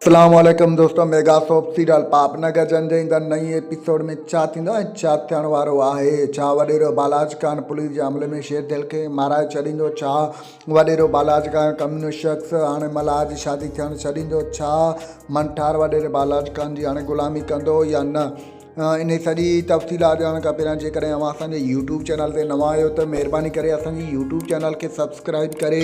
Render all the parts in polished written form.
اسلام عليڪم دوستو ميگا سوپ سيريل پاپ نگر جن جي ايندڙ نئين ايپيسوڊ ۾ ڇا ٿيندو ۽ ڇا ٿيڻ وارو آهي ڇا وڏيرو بالاچ خان پوليس جي حملي ۾ شير دل کي مارائي ڇڏيندو ڇا وڏيرو بالاچ خان ڪمينو شخص هاڻي ملاح جي شادي ٿيڻ ڇڏيندو ڇا منٺار وڏيري بالاچ خان جي هاڻي غلامي ڪندو يا نه انهي سڄي تفصيلات ڄاڻڻ کان پهريان جيڪڏهن اوهان اسان جي يوٽيوب چينل تي نوان آهيو ته مهرباني ڪري اسان جي يوٽيوب چينل کي سبسڪرائب ڪري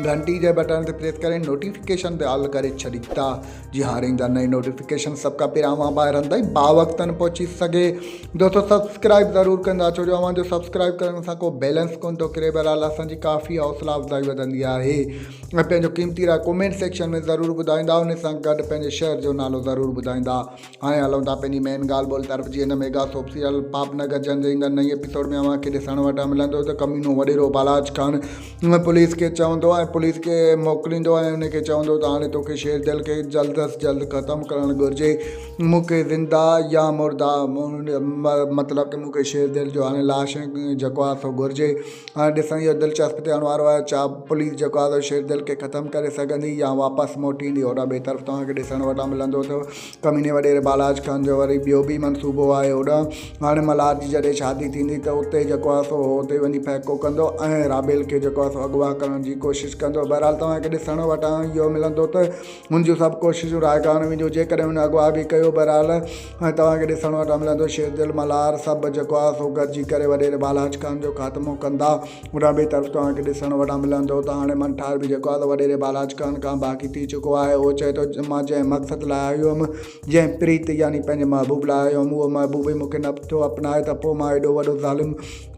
گهنٽي جي بٽڻ تي پريس ڪري نوٽيفڪيشن تي آل ڪري ڇڏيندا جي هاڻي ايندا نئين نوٽيفڪيشن سڀ کان پهريان اوهان ڀائرن تائين باوقتن پهچي سگهي. دوستو سبسڪرائب ضرور ڪندا ڇو جو اوهان جو سبسڪرائب ڪرڻ سان ڪو بيلنس ڪونه ٿو ڪري بهرحال اسان جي ڪافي حوصلا افزائي وڌندي آهي ۽ پنهنجو قيمتي راء ڪمينٽ سيڪشن ۾ ضرور ٻڌائيندا ان سان گڏ پنهنجي شهر جو نالو ضرور ٻڌائيندا. هاڻي هلون ٿا پنهنجي مين ڳالهه ٻولهه طرف جي هن ميگا سوپ سيريل پاپ نگر جنگ جي ايندڙ نئين ايپيسوڊ ۾ اوهان کي ڏسڻ وٽان ملندو ته ڪمينو وڏيرو بالاچ خان پوليس کي چوندو ۽ پوليس کي موڪليندو ۽ ان کي چوندو ته هاڻي توکي شير دل کي جلد از جلد ختم ڪرڻ گهرجي مون کي زنده يا مرده مطلب ته مون کي شير دل جو هاڻي لاش جيڪو آهي سو گهرجي هاڻي ڏسڻ اهو دلچسپ ٿيڻ وارو آهي ڇا پوليس جيڪو آهي سو شير دل کي ختم ڪري سگهندي يا واپس موٽي ايندي هوڏانهن ٻئي طرف توهان کي ڏسڻ وٽان ملندو ته ڪميني وڏيري بالاچ خان جو وري ٻيو به منصوبو آهي هوڏانهن هاڻي ملهار جي جڏهن شادي ٿيندي ته اتي جيڪو آهي سو هو اتي وڃي ڦهڪو ڪندو ۽ رابيل کي جيڪو آهي سو اغوا ڪرڻ جي ڪوشش ڪندو بهرحال توهان کي ڏسڻ وٽان اهو ملندو ته هن جون سڀ ڪوششون رائگان وينديون جيڪڏهن هن اغوا به ڪيو بهرحال ۽ توهان کي ڏسڻ وٽان ملندو شير دل ملهار سڀ جيڪو آهي سو گڏجي ڪري وڏيري بالاچ خان جو خاتمو ڪندا. هوڏانهن ٻئي طرف توهان کي ڏسڻ وٽان ملندو ته هاڻي منٺار به جيڪو آهي سو وڏيري بالاچ خان کان باغي ٿي چڪو آهي. هو چئي ٿو مان جنهن مقصد لاء آيو هيم، جنهن پريت يعني پنهنجي محبوب لاء آيو هيم اهو محبوب ئي مون کي نه ٿو اپنائي ته پوء مان ايڏو وڏو ظالم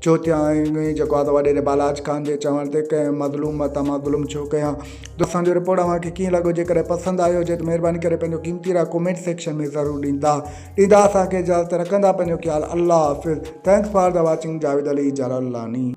ڇو ٿيان ۽ جيڪو آهي سو وڏيري بالاچ خان جي چوڻ تي ڪنهن مظلوم مٿان مان ظلم ڇو ڪيان. اسان جو رپورٽ اوهان کي ڪيئن لڳو جيڪڏهن پسند آيو هجي ته مهرباني ڪري پنهنجو قيمتي راء ڪمينٽ سيڪشن ۾ ضرور ڏيندا ڏيندا اسان کي اجازت رکندا پنهنجو خيال الله حافظ thanks for the watching Javed Ali Jalalani.